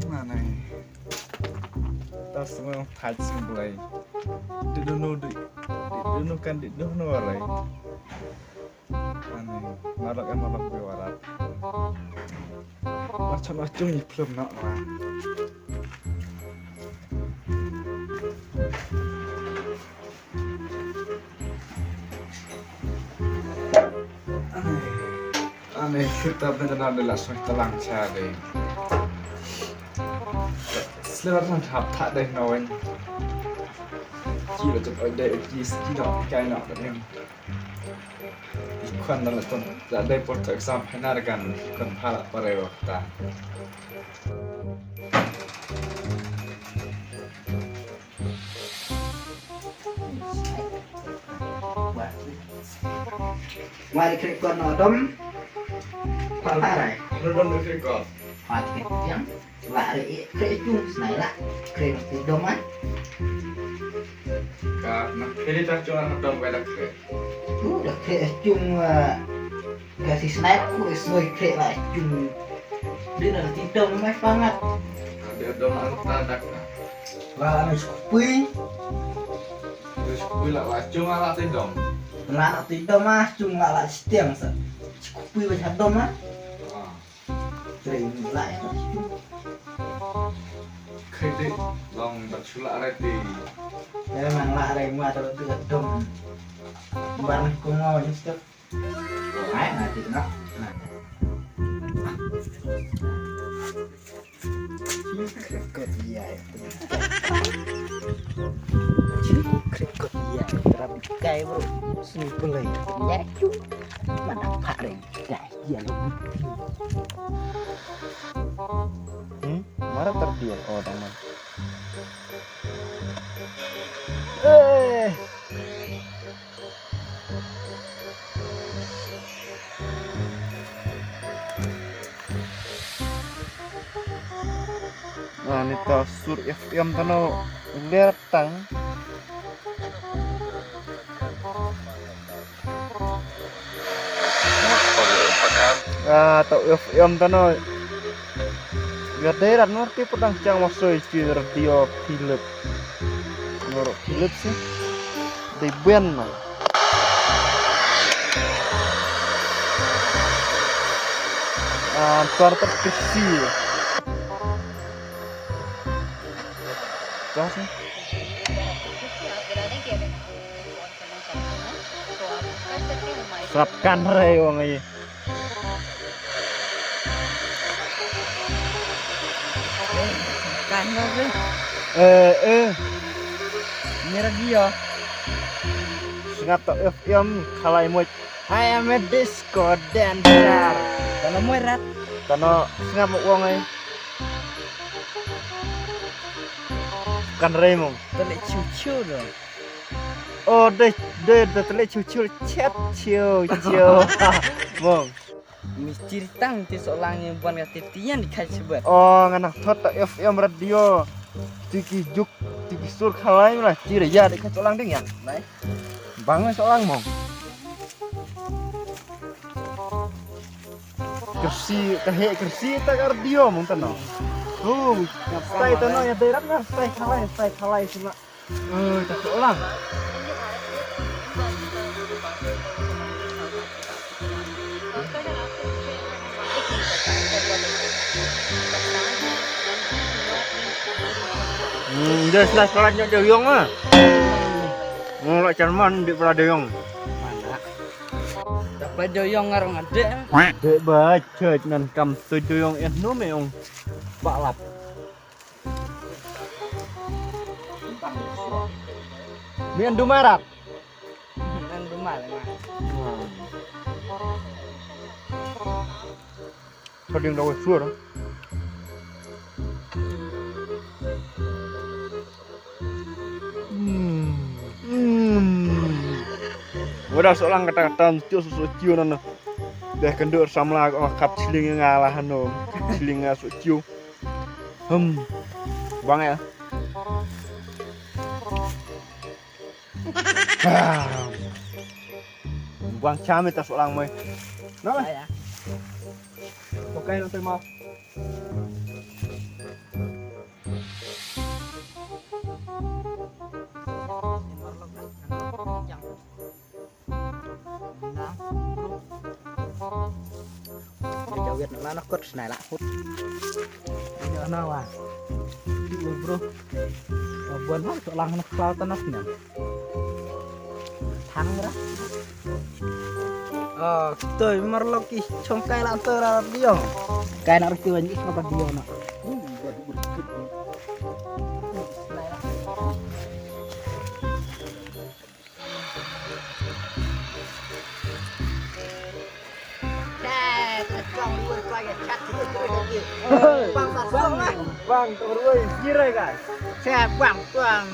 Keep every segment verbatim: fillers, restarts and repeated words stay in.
Mane. Ta sngewthuh sngewblei. Di dunu di. Di dunu kan di dunu alai. Mane. Marok em marok be warat. Macam acung ni film nak lah. Ani, kita benar-benar dah langsung telang cari. Selamat mantap tak deh nawan. Kira tu ada uji segi nak kai nak deh. Ikon dah leton tak ada porto exam henargan ikon pala pare waktu. Wa ri khreh kor no dom. Pha pha rai. No dom ri khreh kor. Pha khreh tiang. Wa ri khreh chung snai la. Khreh ti dom ah. Ka na khreh ta chung na dom wa da khreh. Tu da khreh chung wa. Ka si snai ku soi khreh la chung. Dei na ti dom mai pangat. Ka dei dom ang ta dak na. La na skupi. Dei skupi la la chung la ti dom. La na ti dom ah chung la la stiang sa. Skupi ba cha dom ah. Ah. Khreh la ya. Khreh dei long ba chu la re ti. Ya man la re ma ta tu dom. Ban ku ngau ni step. Ai, nanti nak. Nah. Krikot ya itu. Krikot ya itu. Rabi kai bro. Sini pulai. Ya cu. Mana pak ring? Dah ya lu. Hmm? Mara terdial. Oh, teman. Eh. Ani ta sur F M tano ler tang. Ah, ta F M tano. Ya dei rat nor ti pudang chang masoi chi radio Philip. Nor Philip si. Dei buen na. Ah, tuar ter kesi. Tuar si. Serapkan re wong ai. Kan dah tu. Eh, eh. Ni radio. Sngap ta F M khalai moj. I am a disco dancer. Tano moj rat. Tano sngap mo wong ai. Kan rei mong. Tele chuchu do. Oh, de de de tele chuchu chet chiu chiu. Mong. Mistir tang ti solang ni buan ka titian di kai sebet. Oh, ngan nang thot ta F M radio. Tiki juk, tiki sur khalai mla. Tira ya de kai solang ding ya. Lai. Bang solang mong. Kersi, kahe kersi ta radio mong tano. Oh, stai tano ya dai rat na stai khalai, stai khalai sila. Eh, ta solang. Hmm, dia sila sila nyok dia yong ah. Ngolak cerman di pula dia yong. Mana? Dapat joyong ngarang adek. Dek baca nan kam tu joyong eh no meong. Balap. Mian dumarat. Nan dumal ma. Kading dawa suara. Hmm. Hmm. Wada solang kata-kata, cucu susu ciu nana. Dah kendur samla ko kap chiling ngalah no. Chiling nga su ciu. Hmm. Bang ya. Ah. Bang chame ta solang mai. Nah. Ya. Oke, nanti mau. Lano kot snai la hut. Ina na wa. Ki u bro. Wa buan hal to lang na klau tanak nyan. Thang ra. Oh, toi marlok ki chong kai la to ra dio. Kai na ruti wan is maka dio na. Bang, bang, bang, bang, bang, bang.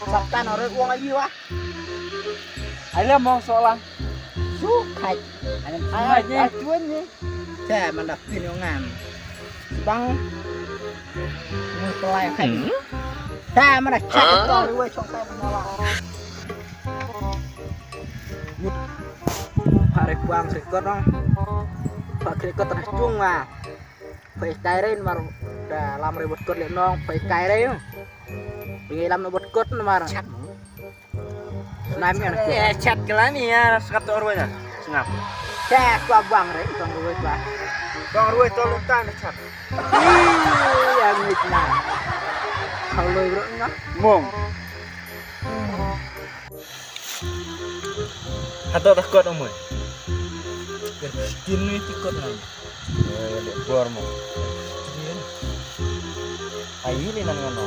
Sap kan ora wong ayu ah. Ai la mong so lang. Su khai. Ai ai ai tuan ni. Te man da pin ong ngam. Bang. Mu pelai khai. Te man da chat ko ruwe chong te man da. Mut. Pare kuang srikot no. Pak srikot na chung ma. Phai kai re mar da lam re bot kot le nong phai kai re. Ngi lam no bot kot no mar. Chat mo. Snam ya. Eh, chat kelani ya, sngap to ruwe na. Sngap. Chat kwa bang re tong ruwe kwa. Tong ruwe to lutan chat. Ih, ya ngi na. Kalau bro na. Mong. Hato ta kot ong moi. Kin ni ti kot nai. Eh, le bor mo. Ai ni nan ngono.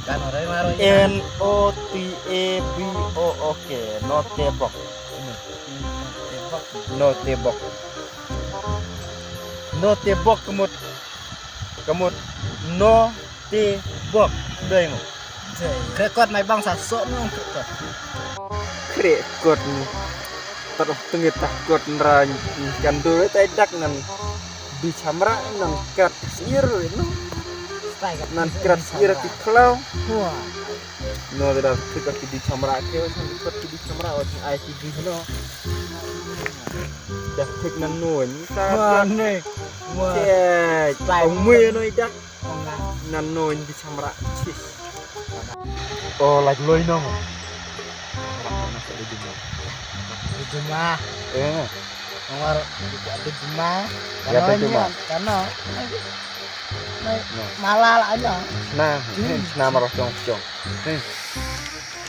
Kan ora maro. N O T A B O O K. Notebook. Notebook. Notebook kemut. Kemut. No. Te bok dei mo. Krekot mai bang sa sok mo krekot. Krekot mo. Taruh tengit takot nrany kan tu tai dak nan di chamra nan kat sir no. Nan kat sir ki klau. Wah. No da krekot ki di chamra ke san krekot ki di chamra ot ai ki di no. Dah kek nan no ni. Wah ne. Wah. Cek. Ong mui no idak. Nan no indi chamra. Chis. Oh, lagi loi nong. Di juma. Eh. Nomor di juma. Ya, di juma. Karena malah lah aja. Nah, ini nama rosong cong.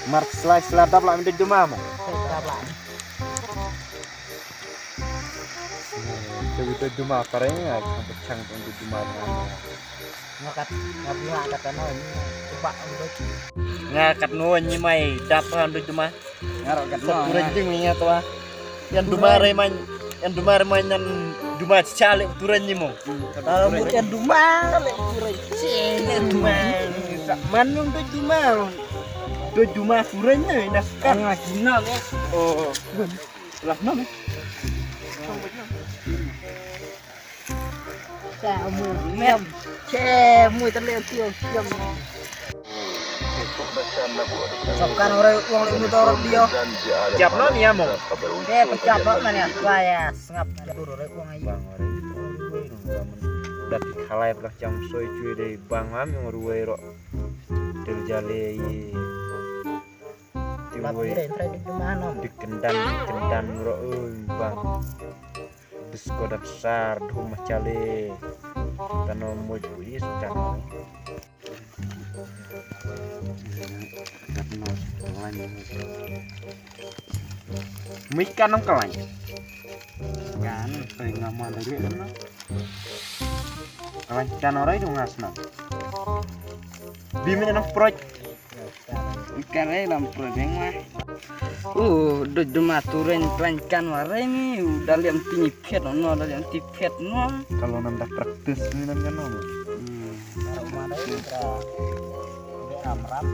Mar selai selai dap lah di juma mo. Dap lah. Te uta juma pareng ai chang pechang tu juma pareng. Nga kat nga bilang kat no ni coba uta. Nga kat no ni mai dap han tu juma. Nga ro kat no. Satu renjing ni nga tua. Yang juma re man yang juma re man nan juma chale turan ni mo. Kalau bukan juma le turan. Sini juma. Man nung tu juma. Tu juma turan ni dah kan. Nga jina ni. Oh. Lah no. Sa mu mem. Che mu tele tio siam. Sokkan ore uang lima belas orang dia. Siap no ni amo. Eh pecah banget mana ya. Wah ya sengap tur ore uang aja. Dati khalai pernah jam soi cuy dei bang am yang ruwai ro. Terjale ye. Tiwoi. Dik kendan dik kendan ro oi bang. Bisko dap sar dhum machale. Tano moj buis tano. Mik kanam kalai. Kan oi ngama lagi kan. Kalai kan orai dong asna. Bimin enok proj. Ikan ai lam projeng lah. Uh, doj duma tureng klangkan warai ni, u da liam ti phet no, da liam ti phet no. Kalau nan da practice ni nan kan no. Hmm. Kalau mana ni tra. Dia amram,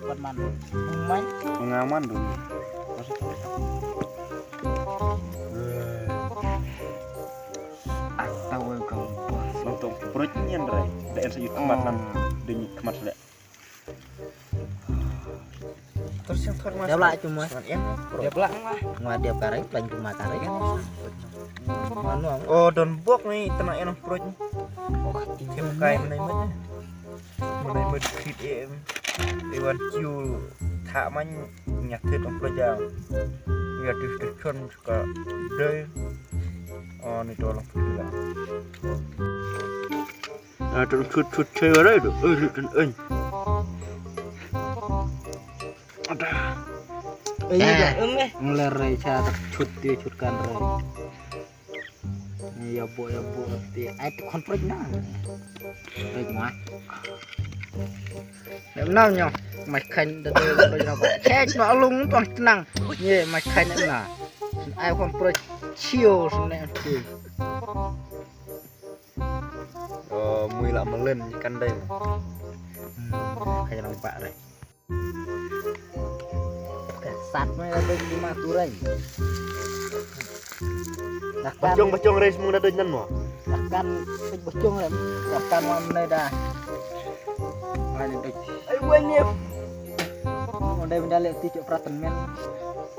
buat man. Umai. Pengaman dulu. Atau kau pas nonton perutnya rai. Da en sa yut kemat nan. Da yut kemat le. Terus yang thot mas. Dia belak cuma. Dia belak lah. Ngwa dia karai, paling cuma karai kan. Mano. Oh, don bok ni tena en perut ni. Oh, kati. Kai menai mut. Menai mut kit em. Iwan kiu tak man nyatet perut jam. Ya tu tu chon ka dei. Oh, ni to lang putih lah. Ah, tu chut chut chai warai tu. Eh, ni tu, eh. Ada. Eh, ni dah. Em, eh. Ngeler rai cha tak chut dia chut kan rai. Ni ya bo ya bo ti. Ai tu kon prek na. Prek ma. Nang nyo, mai khan da da da da ba. Chek no alung tong tenang. Ye mai khan na. Ai kon pro chio sne tu. Oh, mui la melen kan dai. Kaya lang ba re. Sat mai da di ma tu rai. Bachong bachong rai semua da dai nan mo. Kan bachong rai. Kan mo ne da. Ai ni dai. Ai wan ni. Mo dai benda le ti chok pratan men.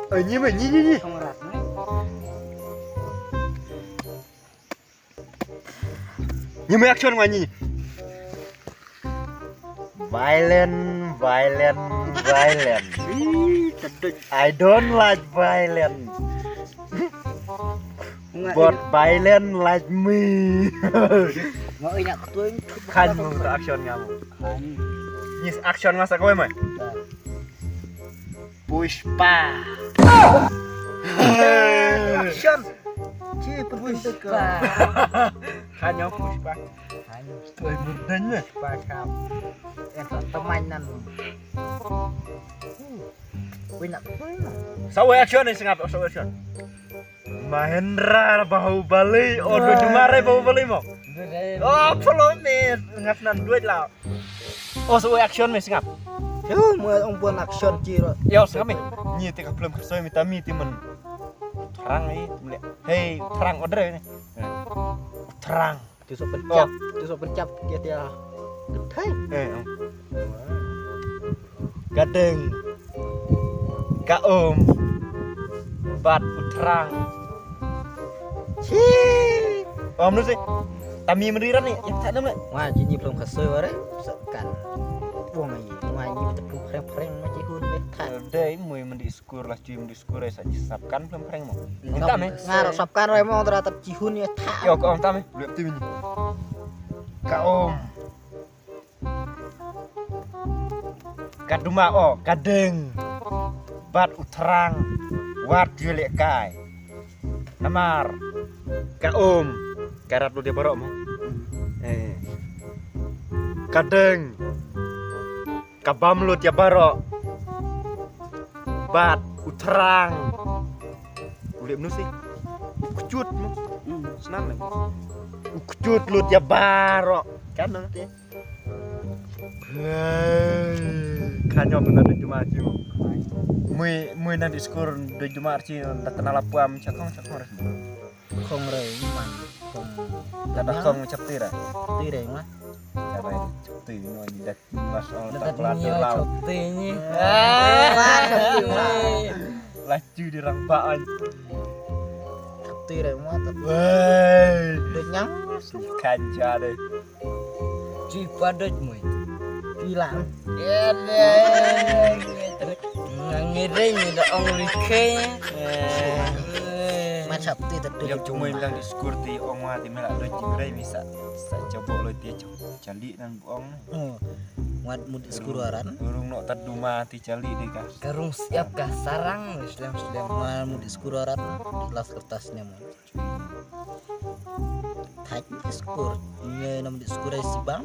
Ai ni me ni ni ni. Song rat ni. Ni me action ma ni. Violent, violent, violent. Ih, sedut. I don't like violent. But violent like me. Ngo ina kutuin. Kan mo action nga mo. Ni action nga sa ko mai. Pushpa. Action. Ci penting tu ke. Pushpa. Hanya Pushpa. Hanya. Oi, murdan ni. Pushpa kam. Yang tak teman nan. Wei nak. Sawi action ni sengap, sawi action. Mahendra Bahubali, oh, dua jumare Bahubali mo. Oh, follow me, ngas nan duit lah. Oh, so action me sngap. Yo, mo ong pon action ci ro. Yo, sngap me. Ni te ka film ka soi mi ta mi ti men. Terang ni, mele. Hey, terang order ni. Terang. Tu so pencap, tu so pencap dia dia. Kedai. Eh. Gadeng. Ka um. Bat u terang. Ci. Om lu si. Tami meriran ni, yang tak nama. Wah, jini belum kesoi ware. Sekan. Wong ai, wah ini betul pereng-pereng macam hun betat. Dai mui mendi skur lah cuy, mendi skur ai sa sap kan belum pereng mo. Minta me. Ngar sap kan wai mo terata cihun ya tak. Yo ko om tami, belum tim ini. Ka um. Ka duma o, ka deng. Bat u terang. Wat yule kai. Namar. Ka um. Ka rat lu dia baroh mo. Eh. Ka deng. Ka bam lu dia baroh. Bat u terang. Ulip nu si. U kejut mo. Senang lagi. U kejut lu dia baroh. Kan nanti. Kanyok na dei juma jiu. Mui mui na di skur dei juma archi da tena lapuam chakong chakong res. Kong rei man. Kong. Da da kong chapti ra. Ti rei ma. Chapti chapti no ni da mas ong da ta plat ni lau. Chapti ni. Ah, chapti ma. Laju di rang baan. Chapti rei ma ta. Wei. Dei nyang. Kan ja dei. Ci padat mui. Ci lang. Ngiring ni da ong rikhe. Macam tu tu. Yang cuma yang di skur ti ong wa ti mela do ci ngiring bisa. Sa coba lo ti cali nan buong. Wat mudi skur aran. Urung nok taduma ti cali di ka. Karung siap ka sarang slem slem mal mudi skur aran. Las kertas ni mo. Thait skur, nge nam di skur ai sibang.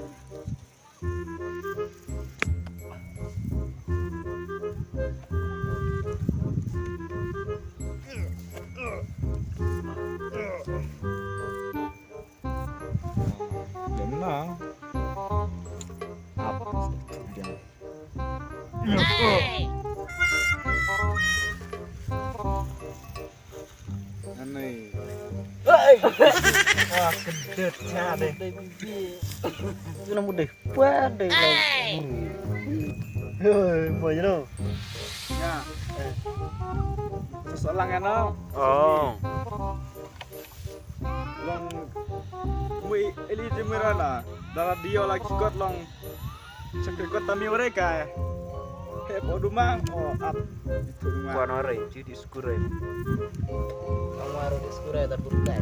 Lemna. Ap. Anai. Wah, kedet nya deh. Ina mudah. Wah, deh. Hei, boy, you know. Ya. Seseorang kan, no? Oh. Long. Mui, eli di mera na. Dara dio lagi kot long. Chakri kota mi ore kai. He po duma o ap. Itu duma. Kuan ore, ci di skure. Amaro di skure ta burkai.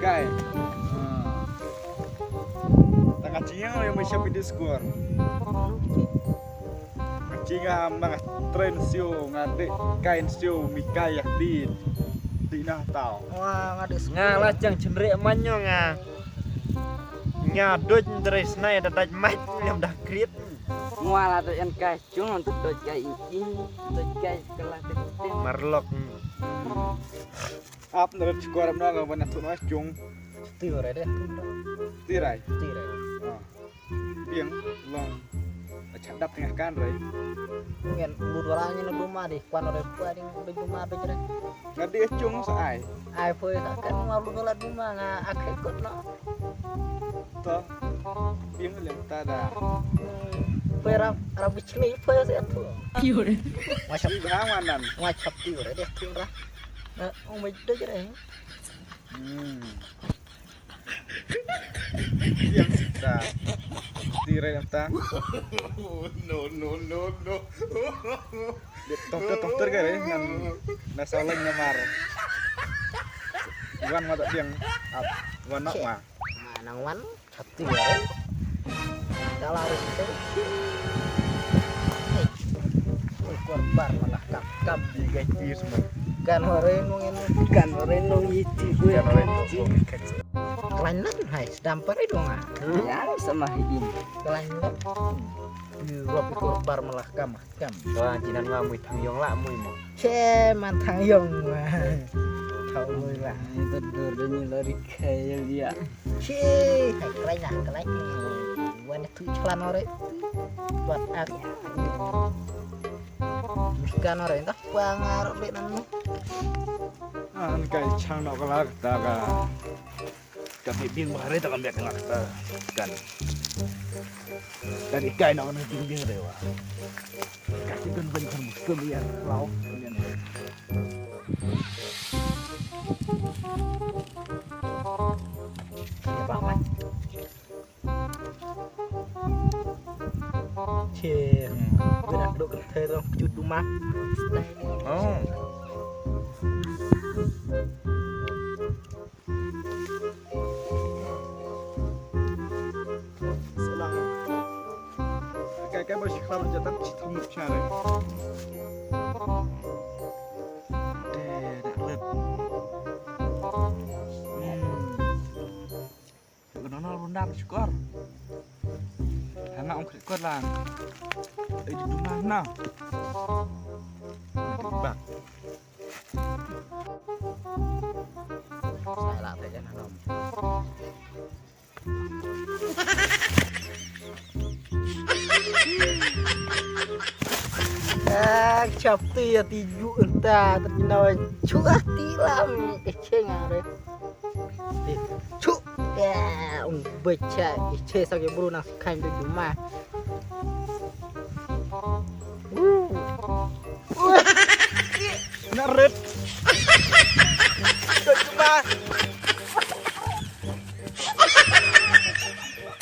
Kai. Tang ka jingïa ïa me sha phi diskur. Ka jingïa ma nga train sio nga dei kai sio mi kai yak ti. Ti na tao. Wa nga dei nga la jang chynreh man nyo nga. Nga doj drei snai da daj mait lem da krit. Nga la doj en kai chung untuk doj kai in in doj kai kala te. Marlok. Ap na rit shukwar am na nga ban na thun wa chung. Ti rai de. Ti rai. Ti rai. Biang long. Acha dap tengah kan rai. Ngen lu dua orang ni duma di kwan rai dua di di duma be jere. Ngadi chung sa ai. Ai poi sa kan ma lu dua duma nga akhir kot no. To. Biang lem tada. Poi rap rap bichni poi sa tu. Macam bang manan. Macam ti rai de tu ra. Ong me de jere. Hmm. Yang ta. Ti rai yang ta. No, no, no, no. Dia tongter tongter ke rai nan na saling namar. Wan ma tak biang ap wan nok ma. Nang wan. Hati ya. Dalam itu. Korban malah kam kam. Di guys semua. Kan orang nungin kan orang nung itu. Kan orang nung itu. Kelainan hai sedang pare dong ah. Ya sama ini. Kelainan. Di ruang korban malah kam kam. Wah jinan ma mui thang yong lah mui mo. Che man thang yong. Thang mui lah. Itu dur demi lori kaya dia. Chi, hai klai na klai. Wan tu chlan ore. Buat ak. Kan ore dah pangar le nan. An kai chang no kala ta ka. Ka bi bing bahare ta ka mek na ka kan. Dari kai no na bing bing rewa. Ka ti dun ban kan muskul ya. Lau. Che, gue nak duk kenther dong, kecut rumah. Oh. Selang. Kayak kayak masih kalau jatah cita mucha deh. Deh, nak lihat. Hmm. Ka nonal rundam shukor. Hana ong khikor lang. Ai di dumah na. Bak. Sai la te jan hanom. Ah, chap ti ya ti ju enta terkenal ju ah ti lam. Eh, cheng are. Chu. Ya, ung becha iche sa ke bru nang sikhai tu cuma.